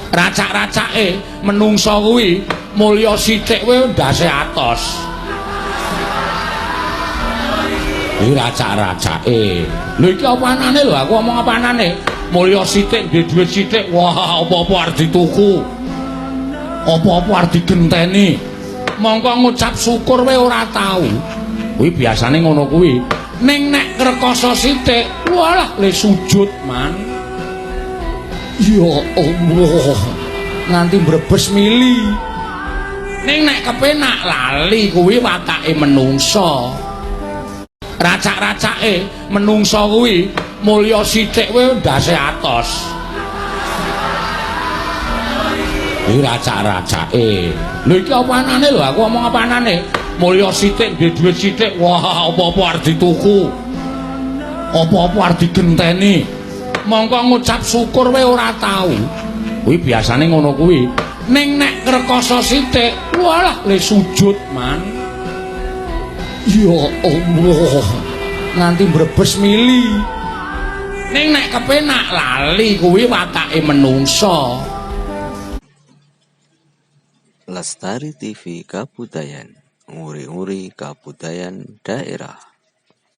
Racak-racake menungsa kuwi mulya sithik kuwi ndase atos. Iki racak-racake. Lho iki apa anane lho, aku omong apa anane? Mulya sithik duwe dhuwit sithik, wah apa-apa arep dituku. Apa-apa arep digenteni. Mongko ngucap syukur wae ora tau. Kuwi biasane ngono kuwi. Ning nek ngrekoso sithik, walah le sujud man. Ya Allah, nganti mbrebes mili. Ning nek kepenak lali kuwi watake menungsa. Racak-racake menungsa kuwi mulya sithik kuwi ndase atos. Iki racak-racake. Lho iki apa anane lho, aku omong apa anane? Mulya sithik duwe dhuwit sithik, wah apa-apa arep dituku. Apa-apa arep digenteni. Mongko ngucap syukur wae ora tau. Kuwi biasane ngono kuwi. Ning nek ngrekoso sithik, walah le sujud man. Ya Allah, nganti mbrebes mili. Ning nek kepenak lali kuwi watake menungsa. Lestari TV Kabudayan, nguri-nguri kabudayan daerah.